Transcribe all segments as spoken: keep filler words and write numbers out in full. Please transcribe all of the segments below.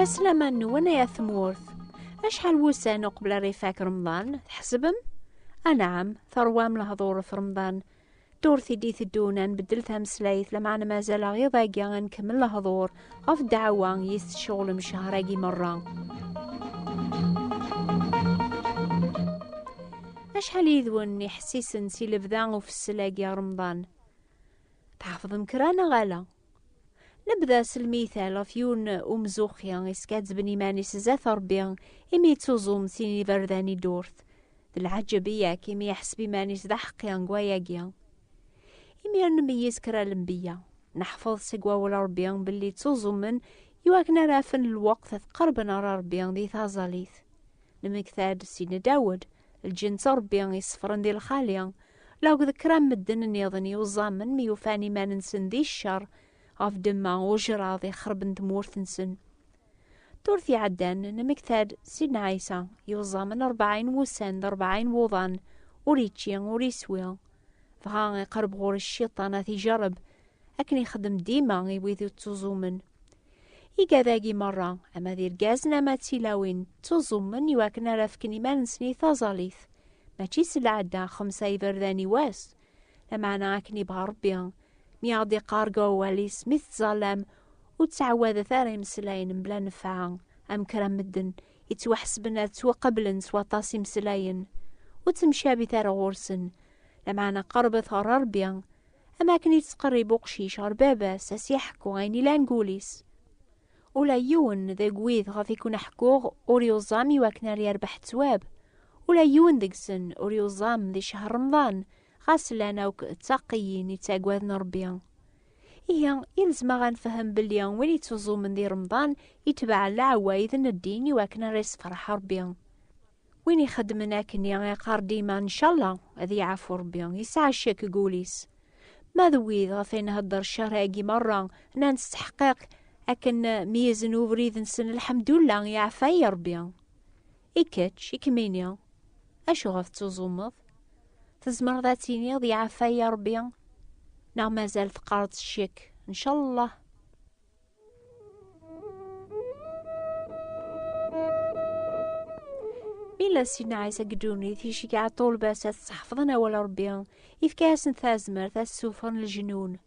Aslama-nwen ay at tmurt. Acḥal wussan uqbel ara ifak Remḍan, tḥesbem? Anɛam, terwam lehdur ɣef Remḍan. Ddurt i d-iteddun ad nbeddel tameslayt, lameɛna mazal-aɣ iḍ-agi ad nkemmel lehdur ɣef ddeɛwa i s-tceɣlem ccher-agi merra. Acḥal yid-wen iḥessisen si lebda ufessel-agi Remḍan? Tḥefḍem kra neɣ ala? Nebda s lmital ɣef yiwen umzuxxi iskazzben iman-is zdat Ṛebbi, imi yettuẓum sin iberdan i ddurt. D lɛaǧeb i yak imi yeḥseb iman-is d aḥeqqi deg wayagi. Imir nmeyyez kra n lenbiya. Neḥfeḍ seg wawal Ṛebbi belli ttuẓumen iwakken ara afen lweqt ad qerben ɣer Ṛebbi di taẓalit. Nemmekta-d Sidna Dawed, lǧens n Ṛebbi iṣefren di lxali, lakked kra n medden nniḍen yuẓamen mi ufan iman-nsen di ccer ɣef ddemma ujraḍ ixerben tmurt-nsen. Ddurt iɛeddan, nemmekta-d Sidna Ɛisa, yuẓamen rebɛin wussan d rebɛin wuḍan, ur ičči, ur iswi. Dɣa iqerreb ɣur-s cciṭan ad t-ijerreb, akken ixeddem dima i wid ur ttuẓumen. Igad-agi merra, ama d irgazen ama d tilawin, ttuẓumen iwakken ara fken iman-nsen i taẓalit, mačči s lɛadda xemsa iberdan i wass, lameɛna akken ibɣa Ṛebbi, mi aɣ-d-iqqar deg wawal-is, mi tettẓallam, ur ttɛawadet ara imeslayen mebla nnfeɛ, am kra n medden yettwaḥesben ad ttwaqeblen s waṭas imeslayen. Ur ttemcabit ara ɣur-sen, lameɛna qerbet ɣer Ṛebbi, am akken yettqerrib uqcic ɣer baba-s, a s-iḥekku ayen ilan deg wul-is. Ula yiwen deg wid ɣef i ken-ḥekkuɣ ur yuẓam iwakken ar yerbeḥ ttwab. Ula yiwen deg-sen ur yuẓam di ccher Remḍan, ɣas llan akk d taqqiyin yettaggaden Ṛebbi. Ihi, yelzem-aɣ ad nefhem belli win yettuẓumen di Remḍan yetbeɛ leɛwayed n ddin iwakken ara yessefreḥ Ṛebbi. Win ixeddmen akkenni iqqar dima ncallah ad yeɛfu Ṛebbi, yesɛa ccek deg wul-is. Ma d wid ɣef ay nhedder ccer-agi merra, nnan s tḥeqqiq akken meyyzen ubrid-nsen, lḥemdullah, yeɛfa-yi Ṛebbi. I kečč, i kemmini, acu ɣef tettuẓumeḍ? Tzemreḍ ad tiniḍ yeɛfa-yi Ṛebbi? Neɣ mazal teqqareḍ s ccek, ncallah? Mi yella Sidna Ɛisa deg ddunit, iceggeɛ ṭṭulba-s ad sseḥfḍen awal Ṛebbi, yefka-yasen tazmert ad ssufɣen leǧnun.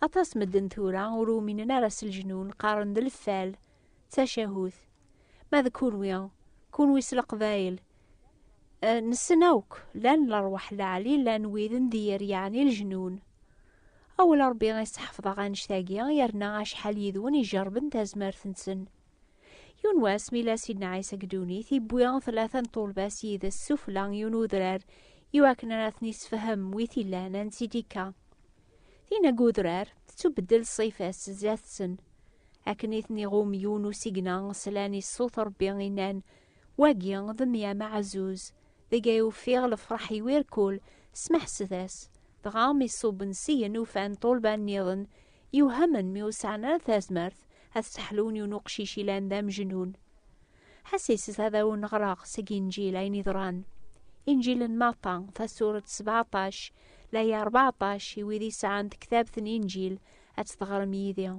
Aṭas medden tura ur uminen ara s leǧnun, qqaren d lfal, d tacahut. Ma d kunwi, kunwi s leqbayel, eh, nessen akk, llan lerwaḥ lɛali, llan wid n dir, yeɛni leǧnun. Awal Ṛebbi iseḥfeḍ-aɣ annect-agi, yerna acḥal yid-wen ijerrben tazmert-nsen. Yiwen wass, mi yella Sidna Ɛisa deg ddunit, yewwi tlata n ṭṭulba-s yid-s sufella yiwen udrar, iwakken ara ten-isefhem wi t-ilan ansi d-ikka. Tinna deg udrar, tettubeddel ṣṣifa-s zdat-sen. Akken i ten-iɣum yiwen usigna, slan i ṣṣut Ṛebbi innan: "Wagi d mmi-m aɛezzuz, deg ay ufiɣ lefṛaḥ-iw irkul, smeḥset-as." Dɣa mi ṣubben syen ufan ṭṭulba nniḍen, yewhamen mi ur sɛan ara tazmert ad sseḥlun yiwen uqcic ilan d amejnun. Ḥassiset ad awen-ɣreɣ seg Inǧil ayen iḍran. Inǧil n Maṭa, tasuret sebɛeṭac, laya rbeɛṭac, i wid isɛan tektabt n Inǧil, ad tt-teɣrem yid-i.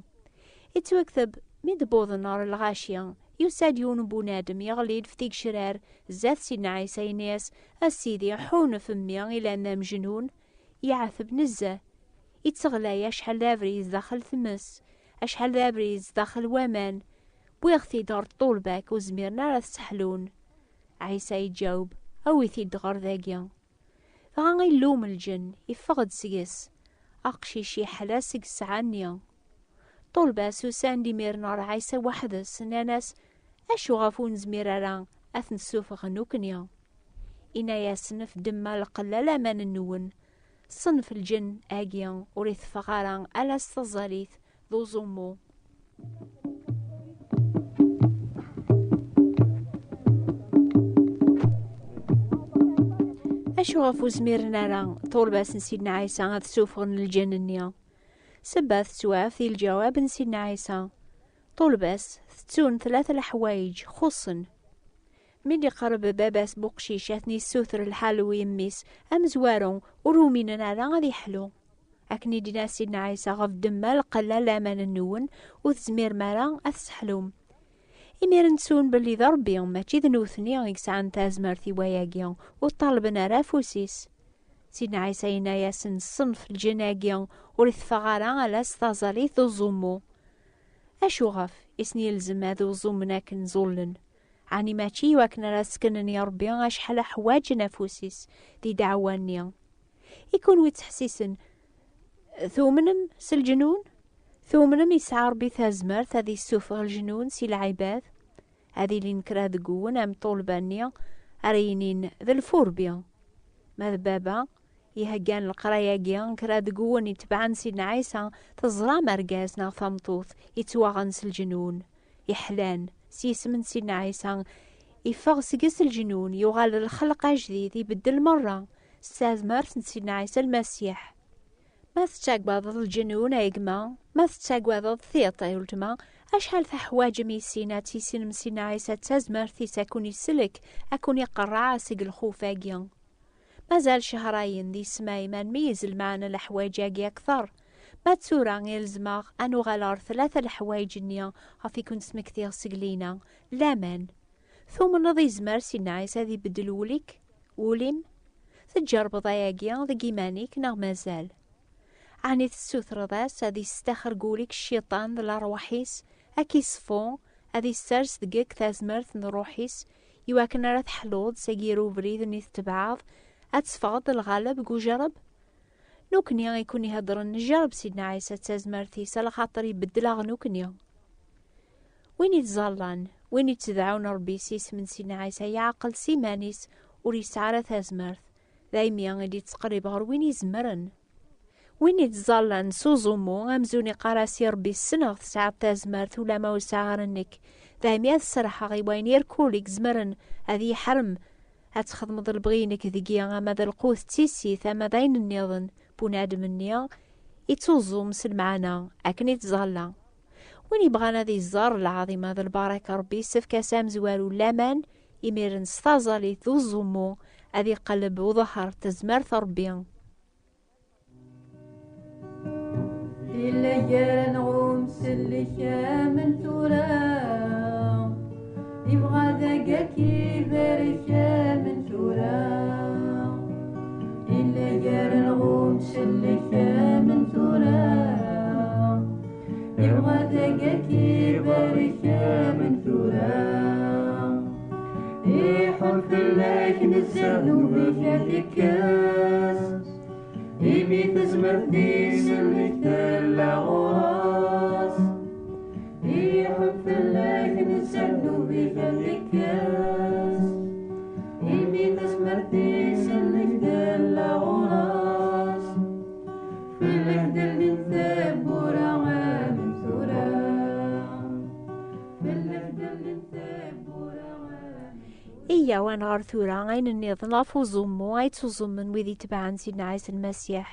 Ittwakteb, mi d-wwḍen ɣer lɣaci, yusa-d yiwen n bunadem, yeɣli-d f tigecrar zdat Sidna Ɛisa, yenna-yas: "A Sidi, ḥunn f mmi ilan d amejnun, yeɛteb nezzeh, itteɣlay acḥal d abrid daxel tmes, acḥal d abrid daxel waman. Wwiɣ-t-id ɣer ṭṭulba-k, ur zmiren ara ad t-sseḥlun." Ɛisa iǧaweb: "Awit-t-id ɣer dagi." Dɣa illum lǧen, iffeɣ-d seg-s. Aqcic yeḥla seg ssɛa-nni. Ṭulba-s usan-d imiren ɣer Ɛisa weḥd-s, nnan-as: "Acu ɣef ur nezmir ara ad t-nessufeɣ nekkni?" Inna-yasen: "F ddemma lqella laman-nwen. Ṣṣenf lǧen-agi ur iteffeɣ ara ala s taẓalit d uẓummu." Acu ɣef ur zmiren ara ṭulba-s n Sidna Ɛisa ad ssufɣen lǧen-nni? Sebba tettwaf di lǧawab n Sidna Ɛisa. Ṭulba-s tettun tlata leḥwayeǧ xuṣṣen. Mi d-iqerreb baba-s n uqcic ad ten-yessuter lḥal i yemmi-s, amezwaru ur uminen ara ad iḥlu. Akken i d-yenna Sidna Ɛisa: "Ɣef ddemma lqella laman-nwen, ur tezmirem ara ad tesseḥlum." Imiren ttun belli d Ṛebbi, mačči d nutni i yesɛan tazmert i wayagi, ur ṭalben ara afus-is. Sidna Ɛisa yenna-yasen: "Ṣṣenf lǧen-agi ur iteffeɣ ara ala s taẓallit d uẓummu." Acuɣef i sen-yelzem ad uẓummen akken ẓullen? Ɛni mačči iwakken ara seknen i Ṛebbi acḥal ḥwaǧen afus-is di ddeɛwa-nni? I kunwi ttḥessisen, tumnem s lǧenun? Tumnem yesɛa Ṛebbi tazmert ad yessufeɣ lǧenun si lɛibad? Ad ilin kra deg-wen am ṭṭulba-nni ara yinin d lfurbi. Ma d baba iheggan leqraya-agi, kra deg-wen itebɛen Sidna Ɛisa, teẓram argaz neɣ tameṭṭut ittwaɣen s lǧenun, iḥlan s yisem n Sidna Ɛisa, iffeɣ seg-s lǧenun, yuɣal d lxelq ajdid, ibeddel merra s tazmert n Sidna Ɛisa Lmasiḥ. Ma tettagadeḍ lǧenun a gma, ma tettagadeḍ tiṭ a weltma, acḥal teḥwaǧem i sin ad tissinem Sidna Ɛisa d tazmert-is a kun-isellek, a kun-iqerreɛ seg lxuf-agi. Mazal cehrayen di ssma ma nmeyyez lmeɛna leḥwayeǧ-agi akteṛ. Ma d tura ilzem-aɣ ad nuɣal ɣer tlata leḥwayeǧ-nni ɣef i kun-smektiɣ seg lina, laman. Tumneḍ izmer Sidna Ɛisa ad ibeddel wul-ik, wul-im? Teǧǧerbeḍ ayagi deg iman-ik neɣ mazal? Ɛni tessutreḍ-as ad yestaxer deg wul-ik cciṭan d lerwaḥ-is, ad k-iṣfu, ad issers deg-k tazmert n ṛṛuḥ-is, iwakken ara teḥluḍ seg yir ubrid-nni tetbeɛeḍ, ad teffɣeḍ d lɣaleb deg ujerreb? Nukni i kun-iheddren njerreb Sidna Ɛisa d tazmert-is, alaxaṭer ibeddel-aɣ nukni. Win ittẓallan, win ittedɛun Ṛebbi s yisem n Sidna Ɛisa, yeɛqel s iman-is, ur yesɛi ara tazmert. Daymi i d-ittqerrib ɣer win izemren. Win ittẓallan s uẓummu, amzun iqqar-as i Ṛebbi: "Ssneɣ tesɛiḍ tazmert, ulama ur sɛiɣ ara nekk. Daymi ad serrḥeɣ i wayen irkul i izemren ad yi-ḥrem ad txedmeḍ lebɣi-inek deg-i, ama d lqut d tissit, ama d ayen nniḍen." Bunadem-nni ittuẓum s lmeɛna akken ittẓalla. Win yebɣan ad iẓer lɛaḍima d lbaraka Ṛebbi, yessefk-as amezwaru laman, imiren s taẓallit d uẓummu ad iqelleb uḍehher n tezmert Ṛebbi. Yella gar-aneɣ umsellek am n tura, yebɣa ad agak ibarek am n tura. Yella gar-aneɣ umsellek am n tura, yebɣa ad agak ibarek am n tura. Iḥun fell-ak nezzeh, ddnub-ik ad t-ikkes. Imi tezmert di sellek tella ɣur-s. Iḥun fell-ak nezzeh, ddnub-ik ad t-ikkes. Imi tezmert di sellek tella ɣur-s. Fell-ak d-ldint tewwura am tura. Fell-ak d-ldint tewwura am tura. Iyyaw ad nɣer tura ayen nniḍen ɣef uẓummu ay ttuẓummen wid itebɛen Sidna Ɛisa Lmasiḥ.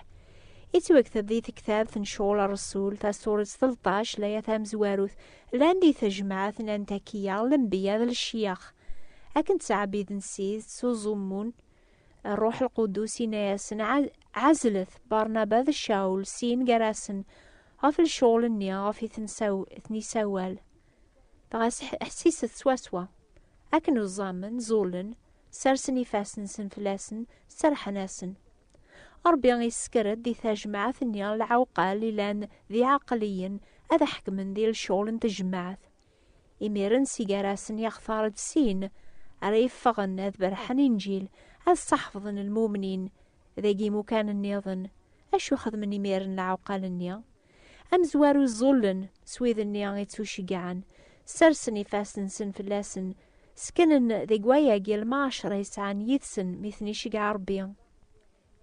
Ittwakteb di tektabt n Ccɣel Ṛṛsul, tasuret tleṭṭac, laya tamezwarut, llan di tejmaɛt n Antakiya lenbiya d lecyax. Akken ttɛebbiden s tidet, s uẓummun, Ṛṛuḥ Lqudus yenna-yasen: "Ɛa-, ɛezlet Barnaba d Cawul, sin gar-asen, ɣef lecɣel-nni ɣef i ten-saw-, ten-isawal." Dɣa s-, ḥsiset swaswa. Akken uẓamen, ẓullen, sersen ifassen-nsen fell-asen, serḥen-asen. Ṛebbi isker-d di tajmaɛt-nni lɛewqal ilan d iɛeqliyen ad ḥekmen di lecɣel n tejmaɛt. Imiren si gar-asen ixtar-d sin ara yeffɣen ad berrḥen Inǧil, ad ssaḥefḍen lmumnin deg imukan nniḍen. Acu xedmen imiren lɛewqal-nni? Amezwaru ẓullen s wid-nni ittuceggɛen, sersen ifassen-nsen fell-asen, seknen deg wayagi lmaɛcra yesɛan yid-sen mi ten-iceggeɛ Ṛebbi.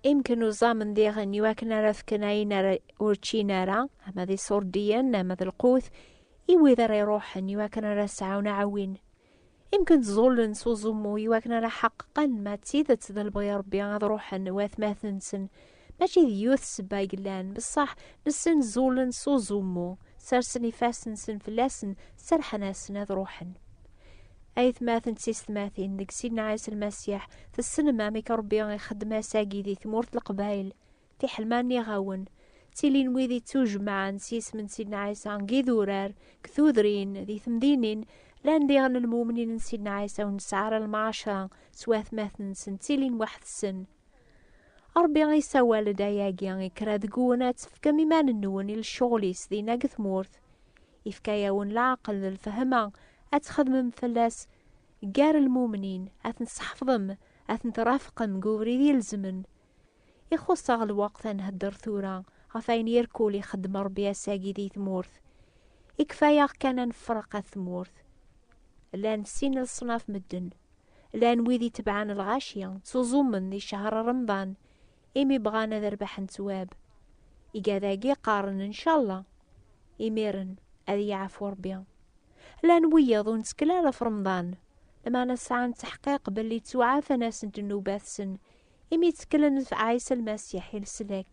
Imken uẓamen diɣen iwakken ara fken ayen ara ur ččin ara, ama d iṣurdiyen, ama d lqut, i wid ara iruḥen iwakken ara sɛun aɛwin. Imken ẓullen s uẓummu iwakken ara ḥeqqeqen ma d tidet d lebɣi Ṛebbi ad ruḥen watmaten-nsen. Mačči d yiwet ssebba i yellan, beṣṣaḥ nessen ẓullen s uẓummu, sersen ifassen-nsen fell-asen, serḥen-asen ad ruḥen. Aytmaten d tisetmatin deg Sidna Ɛisa Lmasiḥ, tessnem amek Ṛebbi ixeddem ass-agi di tmurt n Leqbayel. Fiḥel ma nniɣ-awen, ttilin wid ittujemɛen s yisem n Sidna Ɛisa deg idurar, deg tudrin, di temdinin, Llan diɣen lmumnin n Sidna Ɛisa ur nesɛi ara lmaɛacra s watmaten-nsen, ttilin weḥd-sen. Ṛebbi isawal-d ayagi i kra deg-wen: ad tefkem iman-nwen i lecɣel-is dinna deg tmurt. Ifka-yawen leɛqel d lfehma ad txedmem fell-as gar lmumnin, ad ten-tseḥfḍem, ad ten-trafqem deg ubrid ilezmen. Ixuṣ-aɣ lweqt ad nhedder tura ɣef ayen irkul ixeddem Ṛebbi ass-agi di tmurt. Ikfa-yaɣ kan ad nefreq at tmurt. Llan sin leṣnaf medden. Llan wid itebɛen lɣaci, ttuẓumen di cehṛ Remḍan, imi bɣan ad rebḥen ttwab. Igad-agi qqaren: "Ncallah, imiren ad yeɛfu Ṛebbi." Llan wiyaḍ ur nettkel ara ɣef Remḍan, lameɛna sɛan tteḥqiq belli ttwaɛfan-asen-d nnubat-sen, imi tteklen ɣef Ɛisa Lmasiḥ i leslak.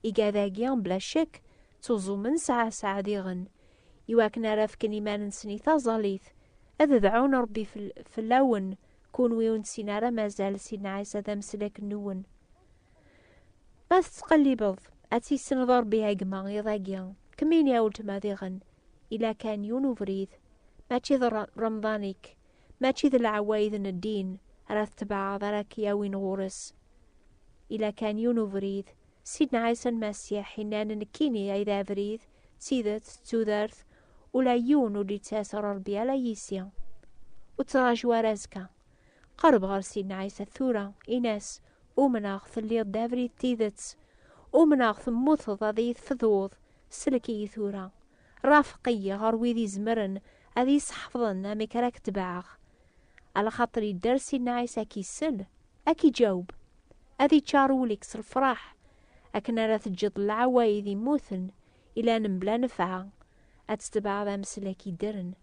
Igad-agi, bla ccek, ttuẓumen sɛa sɛa diɣen, iwakken ara fken iman-nsen i taẓallit, ad dɛun Ṛebbi fell-, fell-awen, kunwi ur nessin ara mazal Sidna Ɛisa d ameslak-nwen. Ma tettqellibeḍ ad tissneḍ Ṛebbi a gma iḍ-agi, kemmini a weltma diɣen, ila kan yiwen ubrid, mačči d Ra-, Remḍan-ik, mačči d leɛwayed n ddin ara tetbeɛeḍ ara k-yawin ɣur-s. Ila kan yiwen ubrid, Sidna Ɛisa Lmasiḥ innan nekkini ay d abrid, d tidet, d tudert, ula yiwen ur d-ittas ɣer Ṛebbi ala yis-i. Ur ttraǧu ara azekka. Qerreb ɣer Sidna Ɛisa tura, in-as: "Umneɣ telliḍ d abrid d tidet. Umneɣ temmuteḍ ad iyi-tfedweḍ. Sellek-iyi tura. Rafeq-iyi ɣer wid izemren ad iyi-sḥefḍen amek ara k-tebɛeɣ." Alaxaṭer yedder Sidna Ɛisa ad k-isel, ad k-iǧaweb, ad iččar wul-ik s lefraḥ, akken ara teǧǧeḍ leɛwayed immuten, ilan mebla nefɛa, ad tetbeɛeḍ ameslak yeddren.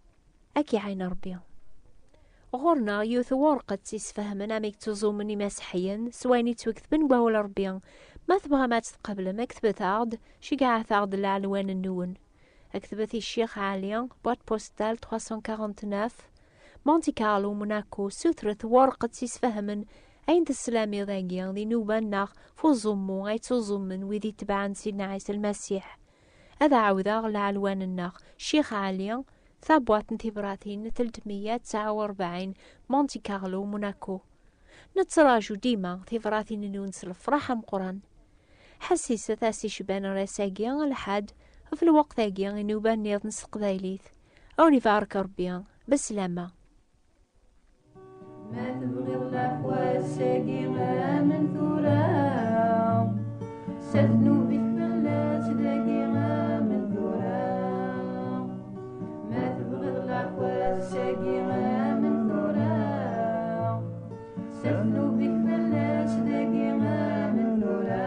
Ad k-iɛin Ṛebbi. Ɣur-neɣ yiwet n werqet isfehmen amek ttuẓumen imaseḥyen s wayen yettwaketben deg wawal Ṛebbi. Ma tebɣam ad tt-tqeblem, ketbet-aɣ-d, ceggɛet-aɣ-d leɛlwan-nwen. Ketbet i Ccix Ɛli, boîte postale trois cent quarante-neuf, Monte Carlo, Monaco, sutret werqet isfehmen ayen teslam iḍ-agi di nnuba-nneɣ f uẓummu ay ttuẓummen wid itebɛen Sidna Ɛisa Lmasiḥ. Ad ɛawdeɣ leɛlwan-nneɣ: Ccix Ɛli, tabwaṭ n tibratin telt meyya tesɛa u rebɛin, Monte Carlo, Monaco. Nettraǧu dima tibratin-nwen s lefraḥ ameqqran. Ḥessiset-as icban ɣer ass-agi Lḥad ɣef lweqt-agi i nnuba nniḍen s teqbaylit. Ad wen-ibarek Ṛebbi. Beslama. Ma tebɣiḍ leɛfu ass-agi amen tura, s ddnub-ik fell-as dagi amen tura. Ma tebɣiḍ leɛfu ass-agi amen tura, s ddnub-ik fell-as dagi amen tura.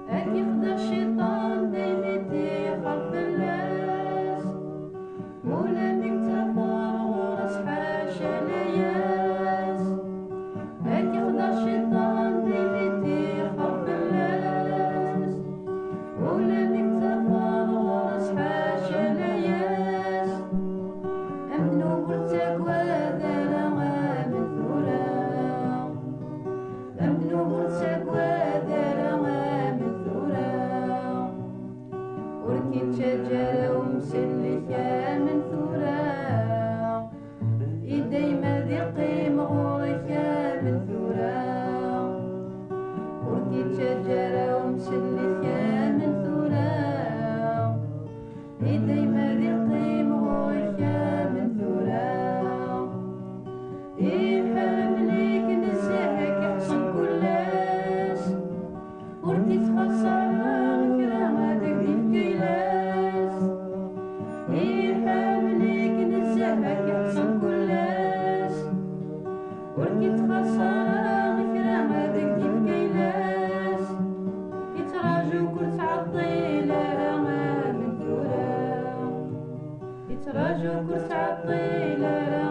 Ad k-ixdeɛ cciṭan daymi ṭṭixer fell-as. Ula mi k-tafeḍ ɣur-s ḥaca layas, ad k-ixdeɛ cciṭan daymi ṭṭixer fell-as. Ula mi k-tafeḍ ɣur-s ḥaca layas, amnub ur ttagad ara amen tura. Amnub ur ttagad ara amen tura. Ur k-ittaǧǧa ara umsellek amen tura. I dayem ad iqqim ɣur-k amen tura. Ur k-ittaǧǧa ara umsellek amen tura. I dayem ad iqqim ɣur-k amen tura. Iḥemmel-ik nezzeh ad k-iḥṣel kul ass. Ur k-ittxaṣṣar ara kra ad ak-d-ifk ayla-s. Iḥemmel-ik nezzeh ad k-iḥṣel kul ass. Ur k-ittxaṣṣar ara kra ad ak-d-ifk ayla-s. Ittraǧu-k ur ttɛeṭṭil ara amen tura. Ittraǧu-k ur ttɛeṭṭil ara